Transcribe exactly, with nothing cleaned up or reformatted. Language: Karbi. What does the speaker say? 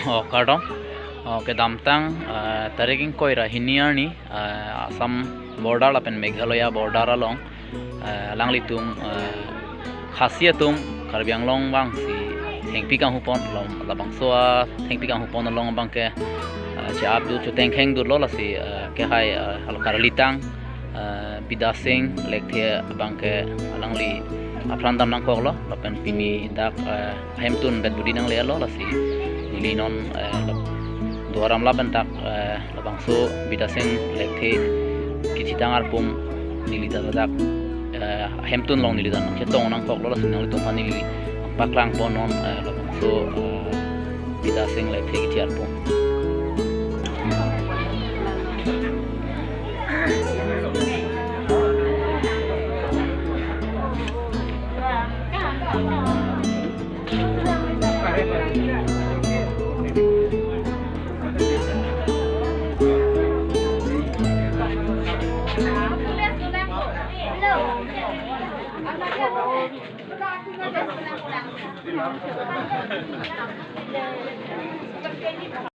Oh, kardom. Oh, kedamtang, eh, tarik ingkoi ra hini arni, eh, Assam border lapen Meghalaya border along, eh, alanglitum, eh, Khasi atum Karbi Anglong abang si thengpi kanghupon, lom labangso athengpi kanghupon along abangke, eh, che-ap dut, choteng kheng dutlo, lasi, eh, kehai, eh, alo karlitang, eh, Bidya Sing Lekthe abangke alangli apran dam nangkoklo, lapen pini dak, eh, ahemtun bet budi nanglelo, lasi neli non, eh, lab-, Duar Amla pen dak, eh, labangso Bidya Sing Lekthe kethitang arpum neli ta dak, eh, ahemtun along neli ta nangchetong nangkoklo, lasi nanglitum aphan neli paklangpo non, eh, labangso, eh, Bidya Sing Lekthe kethi arpum.